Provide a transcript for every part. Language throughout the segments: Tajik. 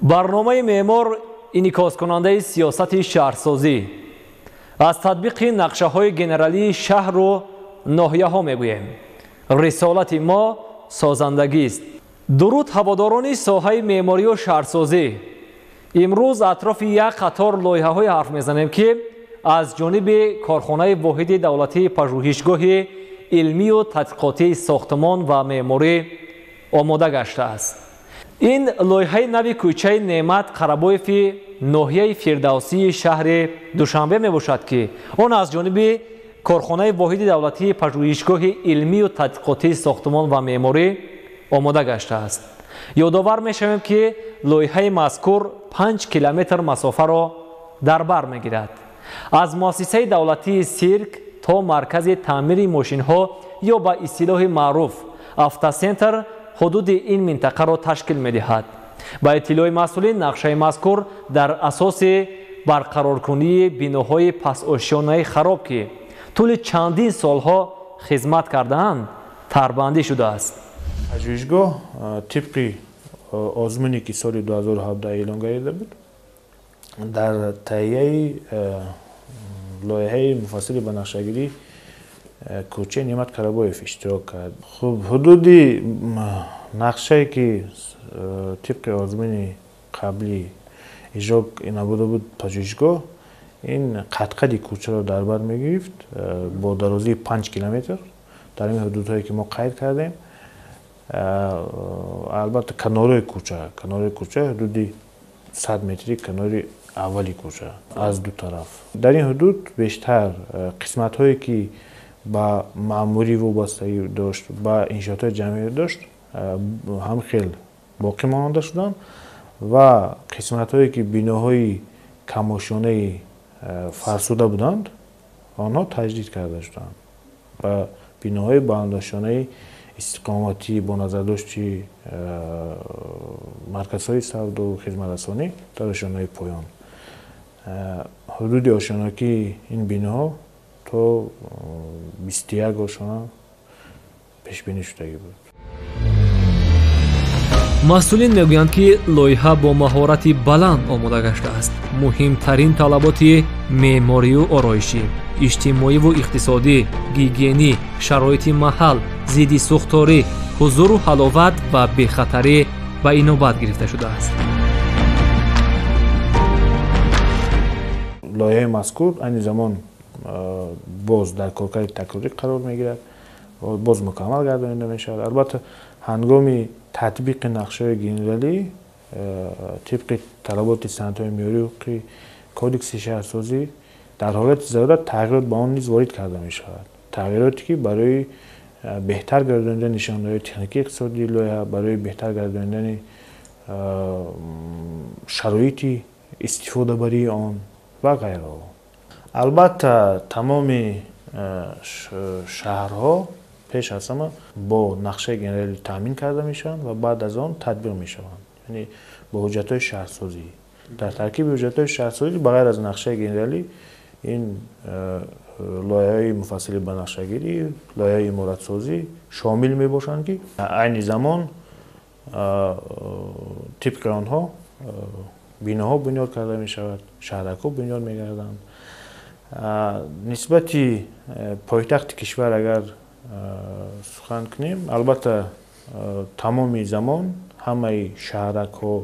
Барномаи меъмор инъикоскунандаи сиёсати шаҳрсозӣ аз татбиқи нақшаҳои генералии шаҳру ноҳияҳо мегӯем. Рисолати мо созандагист. Дуруд ҳаводорони соҳаи меъморию шаҳрсозӣ. Имрӯз атрофи як қатор лоиҳаҳое ҳарф мезанем, ки аз ҷониби корхонаи воҳиди давлатии пажӯҳишгоҳи илмию тадқиқотии сохтмон ва меъморӣ омода гаштааст. Ин лоиҳаи нави кӯчаи Неъмат Қарабоеви ноҳияи Фирдавсии шаҳри Душанбе мебошад, ки он аз ҷониби корхонаи воҳиди давлатии пажӯҳишгоҳи илмию тадқиқотии сохтмон ва меъморӣ омода гаштааст. Ёдовар мешавем, ки лоиҳаи мазкур 5 километр масофаро дар бар мегирад. Аз муассисаи давлатии сирк то маркази таъмири мошинҳо ё ба истилоҳи маъруф автосентр ҳудуди ин минтақаро ташкил медиҳад. Ба иттилои масъулин, нақшаи мазкур дар асоси барқароркунии биноҳои пасошёнаи хароб, ки тӯли чандин солҳо хизмат кардаанд, тарбандӣ шудааст. Пажӯҳишгоҳ тибқи озмуне, ки соли 2017 эълон гардида буд, дар таҳияи лоиҳаи муфассили ба нақшагирӣ кӯчаи Неъмат Қарабоев иштирок кард. Хуб, ҳудуди нақшае, ки тибқи озмуни қаблӣ иҷро намуда буд пажӯҳишгоҳ, ин қадқади кӯчаро дар бар мегирифт бо дарозии 5 километр дар ин ҳудудҳое, ки мо қайд кардем. Албатта, канораи кӯча ҳудуди 100 метри канори аввали кӯча аз ду тараф. Дар ин ҳудуд бештар қисматҳое, ки ба маъмурӣ вобастагӣ дошт, ба иншоотҳои ҷамъиятӣ дошт, ҳам хел боқӣ монда шуданд ва қисматҳое, ки биноҳои камошонаи фарсуда буданд, онҳо таҷдид карда шуданд ба биноҳои баландошёнаи истиқоматӣ бо назардошти марказҳои савдову хизматрасонӣ дар ошёнаи поён. Ҳудуди ошёнакии ин биноҳо то 21 ошёна пешбинӣ шудагӣ буд. Масъулин мегӯянд, ки лоиҳа бо маҳорати баланд омода гаштааст. Муҳимтарин талаботи меъморию ороишӣ, иҷтимоиву иқтисодӣ, гигиенӣ, шароити маҳал, зидди сӯхторӣ, ҳузуру ҳаловат ва бехатарӣ ба инобат гирифта шудааст. Лоиҳаи мазкур айни замон боз дар коркарди такрорӣ қарор мегирад, боз мукаммал гардонида мешавад. Албатта, ҳангоми татбиқи нақшаҳои генералӣ тибқи талаботи санадҳои меъёрии ҳуқуқӣ, кодекси шаҳрсозӣ дар ҳолати зарурат тағйирот ба он низ ворид карда мешавад. Тағйироте, ки барои беҳтар гардонидани нишонаҳои техникии иқтисодии лоиҳа, барои беҳтар гардонидани шароити истифодабарии он ва ғайраҳо. Албатта, тамоми шаҳрҳо пеш аз ҳама бо нақшаи генералӣ таъмин карда мешаванд ва баъд аз он татбиқ мешаванд, яъне бо ҳуҷҷатҳои шаҳрсозӣ. Дар таркиби ҳуҷҷатҳои шаҳрсозӣ ба ғайр аз нақшаи генералӣ ин лоиҳаҳои муфассили ба нақшагирӣ, лоиҳаи иморатсозӣ шомил мебошанд, ки айни замон тибқи онҳо биноҳо бунёд карда мешавад, шаҳракҳо бунёд мегарданд. Нисбати пойтахти кишвар агар сухан кунем, албатта, тамоми замон ҳамаи шаҳракҳо,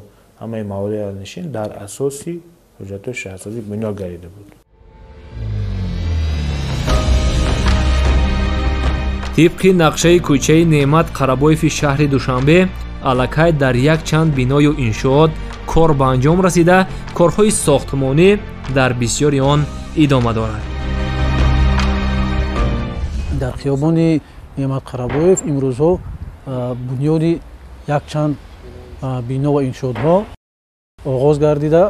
ҳамаи маҳаллаи аҳолинишин дар асоси ҳуҷҷатҳои шаҳрсозӣ бунёд гардида буд. Тибқи нақшаи кӯчаи Неъмат Қарабоеви шаҳри Душанбе аллакай дар якчанд биною иншоот кор ба анҷом расида, корҳои сохтмонӣ дар бисёри он идома дорад. Дар хиёбони Неъмат Қарабоев имрӯзҳо бунёди якчанд бино ва иншоотҳо оғоз гардида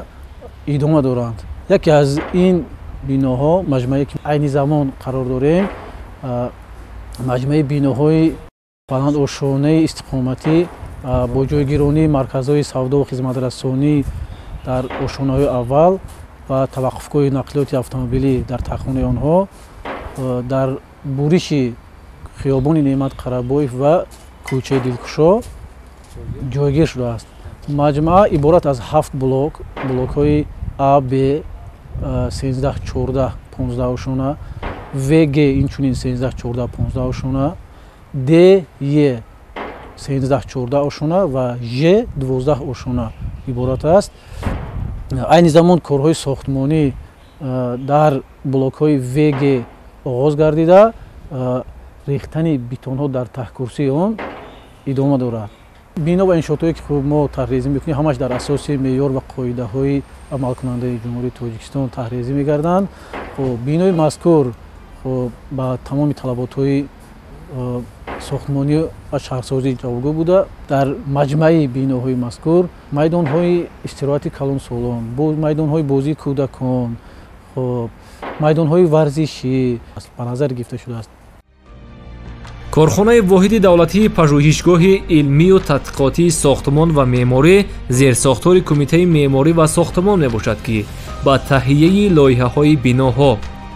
идома доранд. Яке аз ин биноҳо, маҷмӯае, ки айни замон қарор дорем, маҷмӯаи биноҳои баландошёнаи истиқоматӣ бо ҷойгиронии марказҳои савдову хизматрасонӣ дар ошёнаҳои аввал ва таваққуфгоҳи нақлиёти автомобилӣ дар тахонаи онҳо дар буриши хиёбони Неъмат Қарабоев ва кӯчаи Дилкушо ҷойгир шудааст. Маҷмӯа иборат аз 7 блок, блокҳои А, Б, 13, 14, 15 ошона, В, Г инчунин 13, 14, 15 ошона, Д, Е 13, 14 ошона ва Ж 12 ошона иборат аст. Айни замон корҳои сохтмонӣ дар блокҳои В, Г оғоз гардида, рехтани бетонҳо дар таҳкурсии он идома дорад. Бино ва иншоотҳое ки мо таҳрезӣ мекунем, ҳамаш дар асоси меъёр ва қоидаҳои амалкунандаи Ҷумҳурии Тоҷикистон таҳрезӣ мегарданд. Бинои мазкур ба тамоми талаботҳои сохтмонӣ ва шаҳрсозӣ ҷавобгӯ буда, дар маҷмӯаи биноҳои мазкур майдонҳои истироҳати калонсолон, майдонҳои бозии кӯдакон, майдонҳои варзишӣ ба назар гирифта шудааст. Корхонаи воҳиди давлатии пажӯҳишгоҳи илмию тадқиқотии сохтмон ва меъморӣ зерсохтори Кумитаи меъморӣ ва сохтмон мебошад, ки ба таҳияи лоиҳаҳои биноҳо,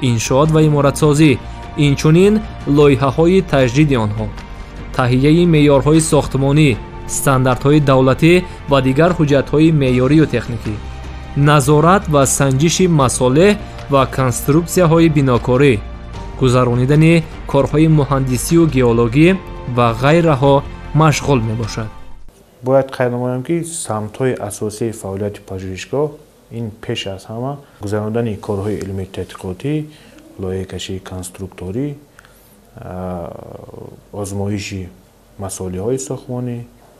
иншоот ва иморатсозӣ, инчунин лоиҳаҳои таҷдиди онҳо, таҳияи меъёрҳои сохтмонӣ, стандартҳои давлатӣ ва дигар ҳуҷҷатҳои меъёрию техникӣ, назорат ва санҷиши масолеҳ ва конструксияҳои бинокорӣ, гузаронидани корҳои муҳандисию геологӣ ва ғайраҳо машғул мебошад. Бояд қайд намоям, ки самтҳои асосии фаъолияти пажӯҳишгоҳ ин пеш аз ҳама гузарондани корҳои илмии тадқиқотӣ, лоиҳакашии конструкторӣ, озмоиши масолеҳҳои сохтмонӣ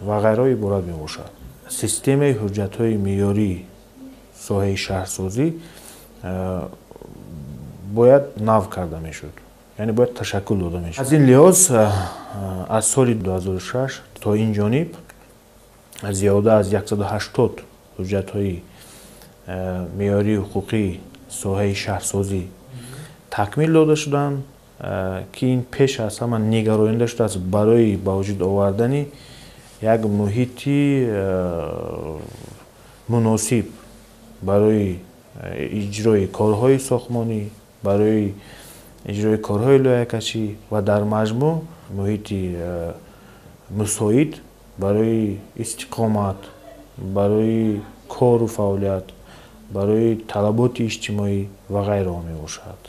ва ғайраҳо иборат мебошад. Системаи ҳуҷҷатҳои меъёрии соҳаи шаҳрсозӣ бояд нав карда мешуд, яъне бояд ташаккул дода мешуд. Аз ин лиҳоз аз соли 2006 то ин ҷониб зиёда аз 180 ҳуҷҷатҳои меъёрии ҳуқуқии соҳаи шаҳрсозӣ такмил дода шуданд, ки ин пеш аз ҳама нигаронида шудааст барои ба вуҷуд овардани як муҳити муносиб барои иҷрои корҳои сохтмонӣ, барои иҷрои корҳои лоиҳакашӣ ва дар маҷмӯъ муҳити мусоид барои истиқомат, барои кору фаъолият, барои талаботи иҷтимоӣ ва ғайраҳо мебошад.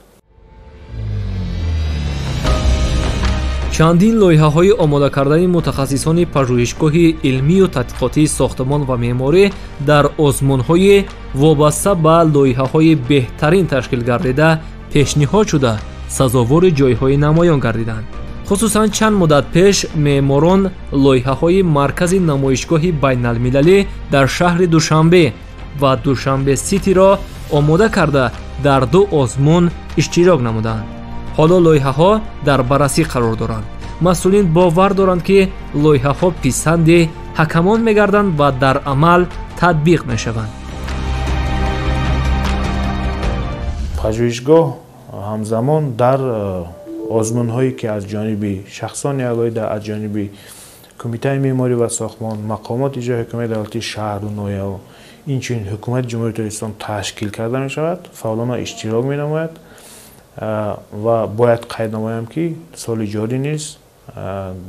Чандин лоиҳаҳои омода кардани мутахассисони пажӯҳишгоҳи илмию тадқиқотии сохтмон ва меъморӣ дар озмунҳои вобаста ба лоиҳаҳои беҳтарин ташкил гардида пешниҳод шуда, сазовори ҷойҳои намоён гардиданд. Хусусан чанд муддат пеш меъморон лоиҳаҳои маркази намоишгоҳи байналмилалӣ дар шаҳри Душанбе ва Душанбе Ситиро омода карда дар ду озмун иштирок намуданд. Ҳоло лоиҳаҳо дар баррасӣ қарор доранд. Масъулин бовар доранд, ки лоиҳаҳо писанди ҳакамон мегарданд ва дар амал татбиқ мешаванд. Пажӯҳишгоҳ ҳамзамон дар озмунҳое ки аз ҷониби шахсони алоҳида, аз ҷониби Кумитаи меъморӣ ва сохтмон, мақомоти иҷроии ҳокимияти давлатии шаҳру ноҳияҳо, инчунин Ҳукумати Ҷумҳурии Тоҷикистон ташкил карда мешавад, фаъолона иштирок менамояд ва бояд қайд намоям, ки соли ҷорӣ низ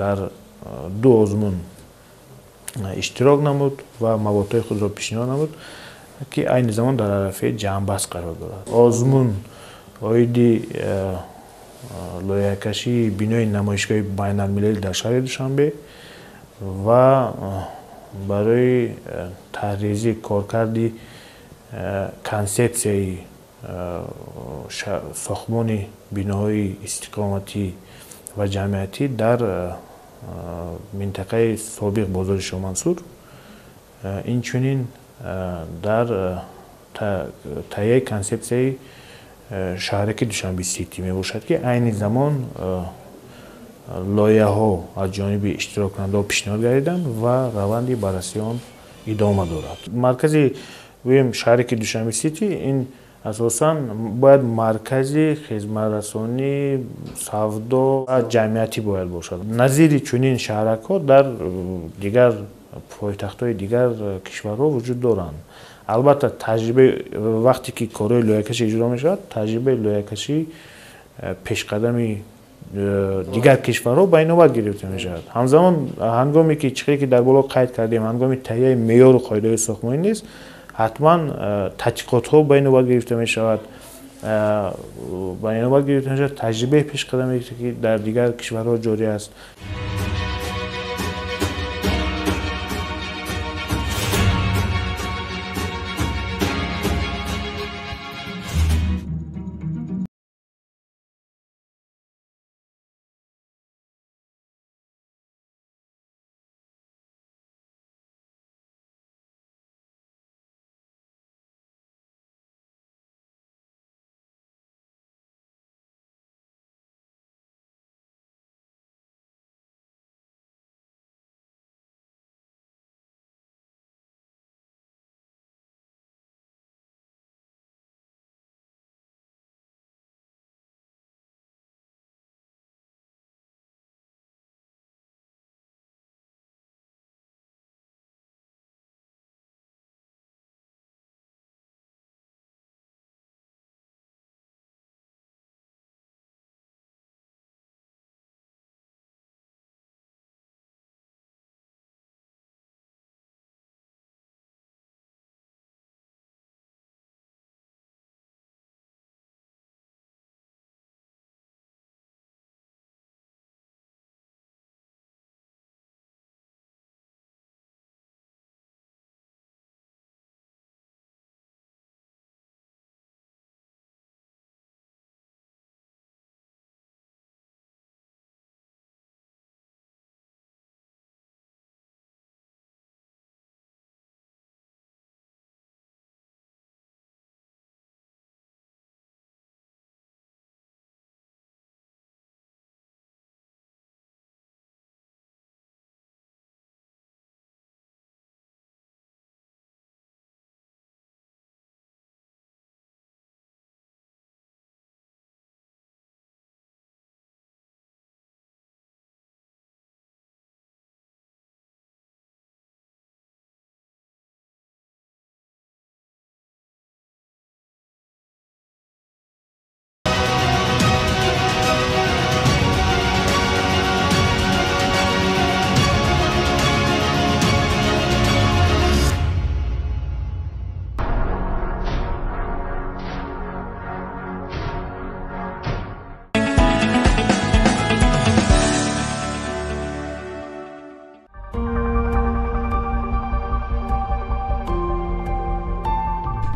дар ду озмун иштирок намуд ва маводҳои худро пешниҳод намуд, ки айни замон дар арафаи ҷамъбаст қарор дорад. Озмун оиди лоиҳакашии бинои намоишгоҳи байналмилалӣ дар шаҳри Душанбе ва барои таҳризии коркарди консепсияи сохтмони биноҳои истиқоматӣ ва ҷамъиятӣ дар минтақаи собиқ бозори Шоҳмансур, инчунин дар таҳияи консепсияи шаҳраки Душанбе Сити мебошад, ки айни замон лоиҳаҳо аз ҷониби иштироккунандаҳо пешниҳод гардиданд ва раванди баррасии он идома дорад. Маркази гӯем шаҳраки Душанбе Сити ин асосан бояд маркази хизматрасонӣ, савдо ва ҷамъиятӣ бояд бошад. Назири чунин шаҳракҳо дар дигар пойтахтҳои дигар кишварҳо вуҷуд доранд. Албатта, таҷрибаи вақте ки корҳои лоиҳакашӣ иҷро мешавад, таҷрибаи лоиҳакашӣ пешқадами дигар кишварҳо ба инобат гирифта мешавад. Ҳамзамон ҳангоме ки чихеле ки дар боло қайд кардем, ҳангоми таҳияи меъёру қоидаҳои сохтмонӣ нест, ҳатман тадқиқотҳо ба инобат гирифта мешавад, ба инобат гирифта мешавад таҷрибаи пешқадаме ки дар дигар кишварҳо ҷорӣ аст.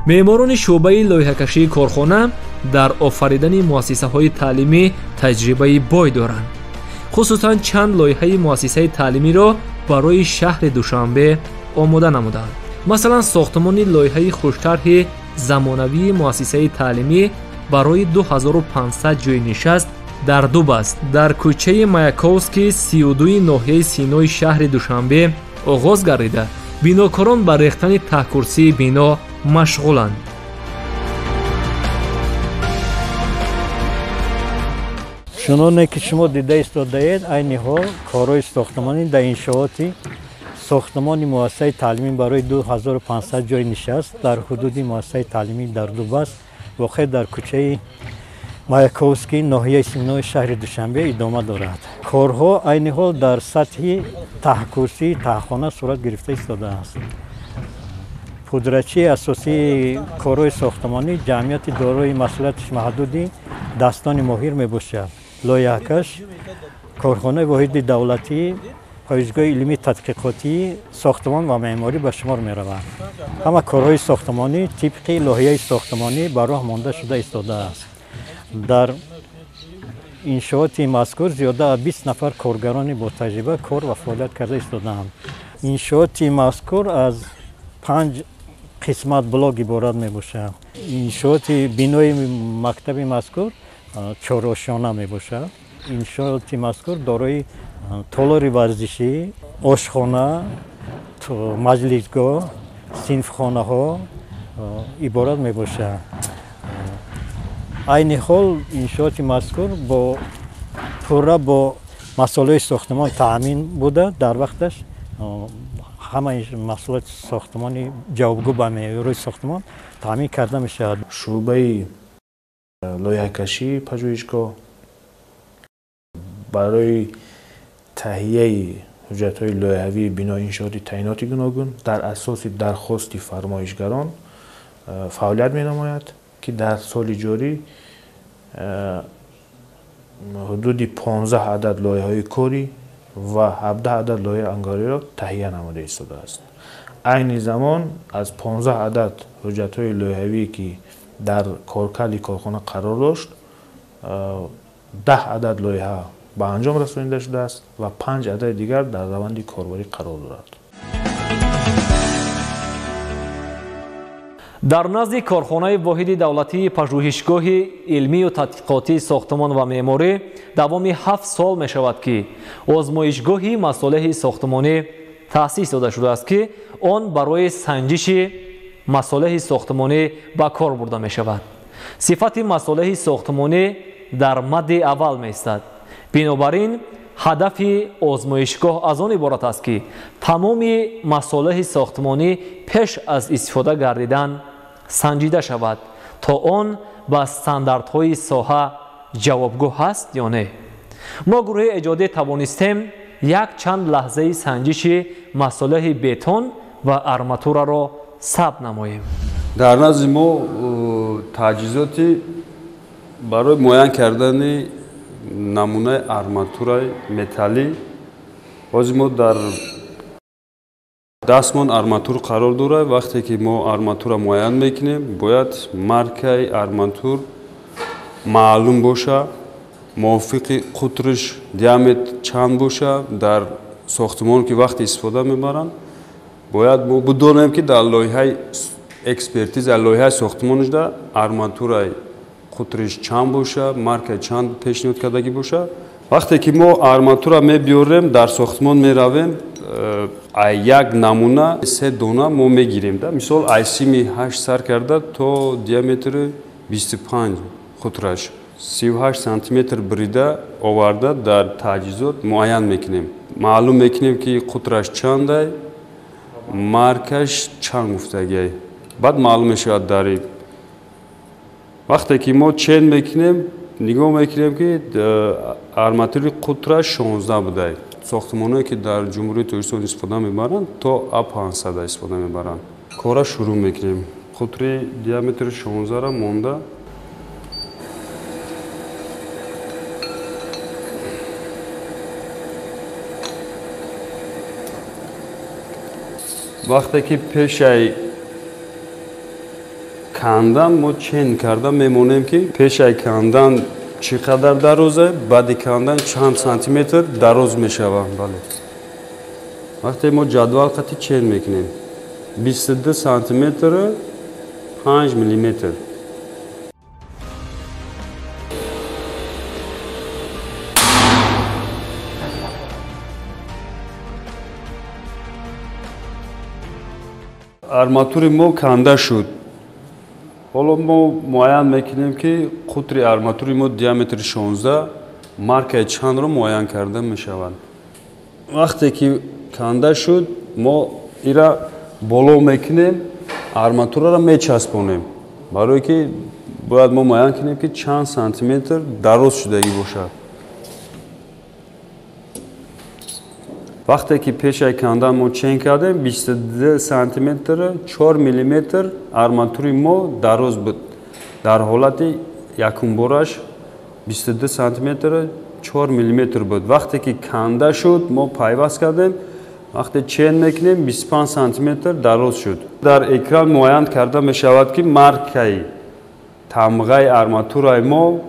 Меъморони шӯъбаи лоиҳакашии корхона дар офаридани муассисаҳои таълимӣ таҷрибаи бой доранд. Хусусан чанд лоиҳаи муассисаи таълимиро барои шаҳри Душанбе омода намуданд. Масалан, сохтмони лоиҳаи хуштарҳи замонавии муассисаи таълимӣ барои 2500 ҷойи нишаст дар ду баст дар кӯчаи Маяковский 32 ноҳияи Синои шаҳри Душанбе оғоз гардида, бинокорон ба рехтани таҳкурсии бино машғуланд. Чуноне ки шумо дида истодаед, айни ҳол корҳои сохтмонӣ дар иншооти сохтмони муассисаи таълимӣ барои 2500 ҷойи нишаст дар ҳудуди муассисаи таълимӣ дар Дубаст, воқеъ дар кӯчаи Маяковский ноҳияи Синои шаҳри Душанбе идома дорад. Корҳо айни ҳол дар сатҳи таҳкурсии таҳхона сурат гирифта истодааст. Пудрачии асосии корҳои сохтмонӣ ҷамъияти дорои масъулияти маҳдуди дастони моҳир мебошад. Лоиҳакаш корхонаи воҳиди давлатӣ, пажӯҳишгоҳи илмии тадқиқотии сохтмон ва меъморӣ ба шумор меравад. Ҳама корҳои сохтмонӣ тибқи лоиҳаи сохтмонӣ ба роҳ монда шуда истодааст. Дар иншооти мазкур зиёда аз 20 нафар коргарони ботаҷриба кор ва фаъолият карда истодаанд. Иншооти мазкур аз 5 қисмат блок иборат мебошад. Иншооти бинои мактаби мазкур чорошона мебошад. Иншооти мазкур дорои толори варзишӣ, ошхона, маҷлисгоҳ, синфхонаҳо иборат мебошад. Айни ҳол иншооти мазкур бо пурра бо масолеҳи сохтмон таъмин буда, дар вақташ ҳамаи маҳсулоти сохтмонӣ ҷавобгӯ ба меъёрҳои сохтмон таъмин карда мешавад. Шӯъбаи лоиҳакашии пажӯҳишгоҳ Барои таҳияи ҳуҷҷатҳои лоиҳавии бинои иншооти таъиноти гуногун дар асоси дархости фармоишгарон фаъолият менамояд, ки дар соли ҷорӣ ҳудуди 15 адад лоиҳаҳои корӣ ва 17 адад лоиҳаи ангариро таҳия намуда истодааст. Айни замон аз 15 адад ҳуҷҷатҳои лоиҳавӣ, ки дар коркарди корхона қарор дошт, 10 адад лоиҳа ба анҷом расонида шудааст ва 5 адади дигар дар раванди корбарӣ қарор дорад. Дар назди корхонаи воҳиди давлатии пажӯҳишгоҳи илмию тадқиқотии сохтмон ва меъморӣ давоми 7 сол мешавад, ки озмоишгоҳи масолеҳи сохтмонӣ таъсис дода шудааст, ки он барои санҷиши масолеҳи сохтмонӣ ба кор бурда мешавад. Сифати масолеҳи сохтмонӣ дар мадди аввал меистад. Бинобар ин ҳадафи озмоишгоҳ аз он иборат аст, ки тамоми масолеҳи сохтмонӣ пеш аз истифода гардидан санҷида шавад, то он ба стандартҳои соҳа ҷавобгӯ ҳаст ё не. Мо гурӯҳи эҷодӣ тавонистем якчанд лаҳзаи санҷиши масолеҳи бетон ва арматураро сабт намоем. Дар назди мо таҷҳизоти барои муайян кардани намунаи арматураи металлӣ. Ҳозир мо дар дастмон арматур қарор дорад. Вақте ки мо арматура муайян мекунем, бояд маркаи арматур маълум боша, мувофиқи қутриш диаметр чанд боша. Дар сохтмон ки вақте истифода мебаранд, бояд мо бидонем, ки дар лоиҳаи экспертиза, лоиҳаи сохтмонашда арматураи қутриш чанд боша, марка чанд пешниҳод кардагӣ боша. Вақте ки мо арматура мебиёрем, дар сохтмон меравем, як намуна 3 дона мо мегирем. Мисол, ай сими 8 сар карда то диаметри 25 қутраш 38 сантиметр бирида оварда дар таҷҳизот муайян мекунем. Маълум мекунем, ки қутраш чандай, маркаш чанд гуфтагиай. Баъд маълум мешавад дар вақте ки мо чен мекунем, нигоҳ мекунем, ки арматури қутраш 16 будай. Сохтмонҳое ки дар Ҷумҳурии Тоҷикистон истифода мебаранд, то А500 истифода мебаранд. Кора шурӯъ мекунем. Қутри диаметри 16-ра монда вақте ки пешаи кандан мо чен карда мемонем, ки пешаи кандан чӣ қадар дарозе, баъди кандан чанд сантиметр дароз мешавад. Бале, вақте мо ҷадвал қати чен мекунем, 22 сантиметр 5 миллиметр. Арматури мо канда шуд. Ҳоло мо муайян мекунем, ки қутри арматури мо диаметри 16, маркаи чандро муайян карда мешавад. Вақте ки канда шуд, мо ира боло мекунем, арматураро мечаспонем, барое ки бояд мо муайян кунем, ки чанд сантиметр дароз шудагӣ бошад. Вақте ки пешаи кандан мо чен кардем, 22 сантиметр 4 миллиметр арматури мо дароз буд. Дар ҳолати якумбораш 22 сантиметр 4 миллиметр буд. Вақте ки канда шуд, мо пайваст кардем, вақте чен мекунем, 25 сантиметр дароз шуд. Дар экран муайян карда мешавад, ки маркаи тамғаи арматураи мо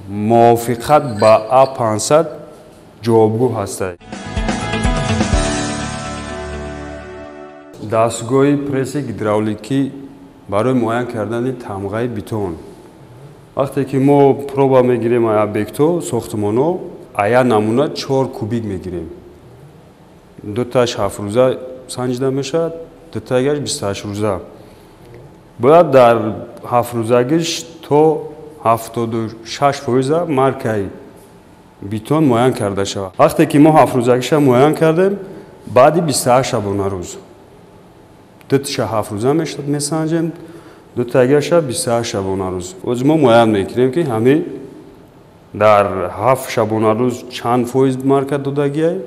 мувофиқат ба А500 ҷавобгӯ ҳастад. Дастгоҳи пресси гидравликӣ барои муайян кардани тамғаи бетон. Вақте ки мо проба мегирем аз объектҳо, сохтмонҳо, як намуна 4 кубик мегирем. Дуташ 7 рӯза санҷида мешавад, дутагаш 28 рӯза. Бояд дар 7 рӯзагиш то 76% маркаи бетон муайян карда шавад. Вақте ки мо 7 рӯзагиша муайян кардем, баъди 28 шабонарӯз дуташа 7 рӯза месанҷем, дутагаша 28 шабонарӯз. Оз мо муайян мекунем, ки ҳамин Дар 7 шабонарӯз чанд фоиз марка додагиай,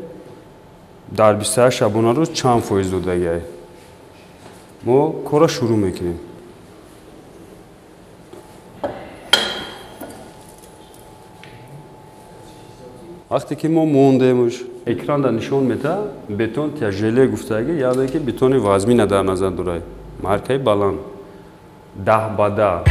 дар 28 шабонарӯз чанд фоиз додагиай. Мо корро шурӯъ мекунем. Вақте ки мо мондемш, экранда нишон мета бетон тяжеле гуфтаги, яъне ки бетони вазмина дар назар дорад, маркаи баланд 10 ба 10.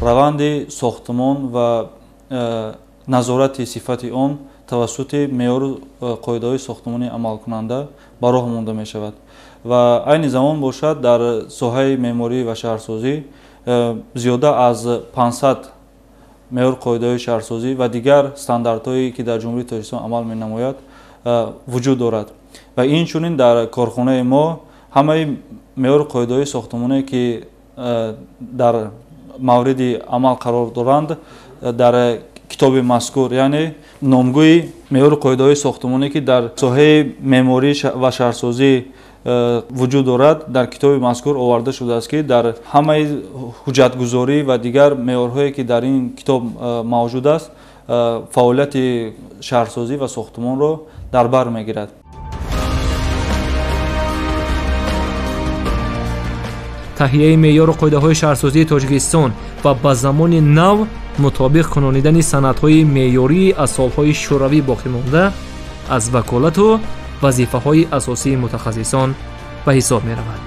Раванди сохтмон ва назорати сифати он тавассути меъёру қоидаҳои сохтмонии амалкунанда ба роҳ монда мешавад ва айни замон бошад дар соҳаи меъморӣ ва шаҳрсозӣ зиёда аз 500 меъёр қоидаҳои шаҳрсозӣ ва дигар стандартҳое ки дар Ҷумҳурии Тоҷикистон амал менамояд вуҷуд дорад. Ва инчунин дар корхонаи мо ҳамаи меъёр қоидаҳои сохтмоние ки дар мавриди амал қарор доранд дар китоби мазкур, яъне номгӯи меъёру қоидаҳои сохтмоние ки дар соҳаи меъморӣ ва шаҳрсозӣ вуҷуд дорад, дар китоби мазкур оварда шудааст ки дар ҳамаи ҳуҷҷатгузорӣ ва дигар меъёрҳое ки дар ин китоб мавҷуд аст фаъолияти шаҳрсозӣ ва сохтмонро дар бар мегирад. Таҳияи меъёру қоидаҳои шаҳрсозии Тоҷикистон ва ба замони нав мутобиқ кунонидани санадҳои меъёрии аз солҳои шӯравӣ боқӣ монда аз ваколату вазифаҳои асосии мутахассисон ба ҳисоб меравад.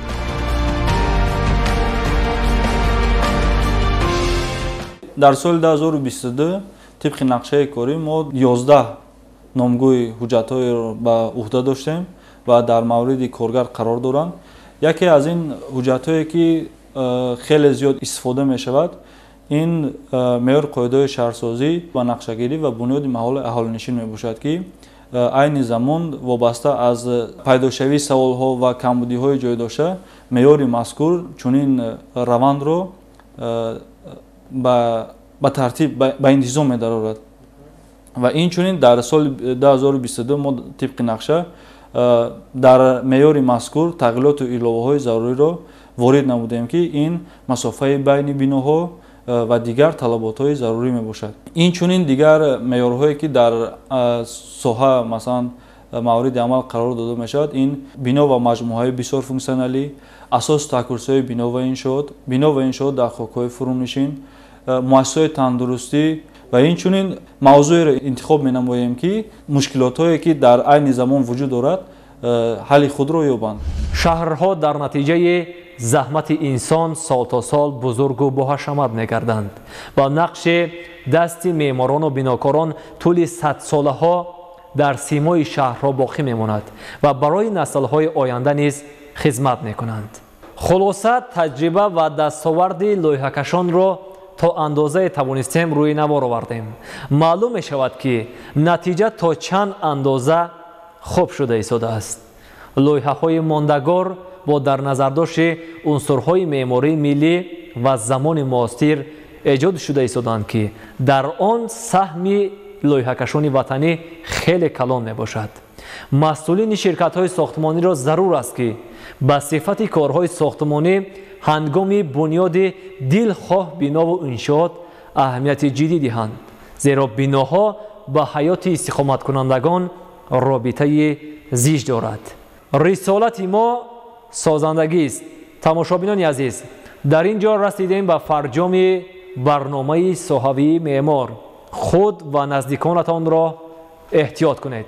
Дар соли 2022 тибқи нақшаи корӣ мо 11 номгӯи ҳуҷҷатҳоеро ба уҳда доштем ва дар мавриди коргар қарор доранд. Яке аз ин ҳуҷҷатҳое ки хеле зиёд истифода мешавад ин меъёр қоидаҳои шаҳрсозӣ ва нақшагирӣ ва бунёди маҳалли аҳолинишин мебошад ки айни замон вобаста аз пайдошавии саволҳо ва камбудиҳои ҷой дошта меъёри мазкур чунин равандро ба тартиб ба интизом медарорад. Ва инчунин дар соли 2022 мо тибқи нақша дар меъёри мазкур тағйироту иловаҳои заруриро ворид намудем ки ин масофаи байни биноҳо ва дигар талаботҳои зарурӣ мебошад. Инчунин дигар меъёрҳое ки дар соҳа масалан мавриди амал қарор дода мешавад ин бино ва маҷмӯаҳои бисёрфунксионалӣ, асосу таҳкурсиҳои бино ва иншоот, бино ва иншоот дар хокҳои фурӯнишин, муассисаҳои тандурустӣ ва инчунин мавзӯеро интихоб менамоем ки мушкилотҳое ки дар айни замон вуҷуд дорад ҳалли худро ёбанд. Шаҳрҳо дар натиҷаи заҳмати инсон сол то сол бузургу боҳашамат мегарданд ва нақши дасти меъморону бинокорон тӯли садсолаҳо дар симои шаҳрҳо боқӣ мемонад ва барои наслҳои оянда низ хизмат мекунанд. Хулоса, таҷриба ва дастоварди лоиҳакашонро то андозае тавонистем рӯи навор овардем. Маълум мешавад ки натиҷа то чанд андоза хуб шуда истодааст. Лоиҳаҳои мондагор бо дар назардошти унсурҳои меъмории миллӣ ва замони муосир эҷод шуда истодаанд ки дар он саҳми лоиҳакашони ватанӣ хеле калон мебошад. Масъулини ширкатҳои сохтмониро зарур аст ки ба сифати корҳои сохтмонӣ ҳангоми бунёди дилхоҳ бинову иншоот аҳамияти ҷиддӣ диҳанд, зеро биноҳо ба ҳаёти истиқоматкунандагон робитаи зич дорад. Рисолати мо созандагист. Тамошобинони азиз, дар ин ҷо расидем ба фарҷоми барномаи соҳавии меъмор. Худ ва наздиконатонро эҳтиёт кунед.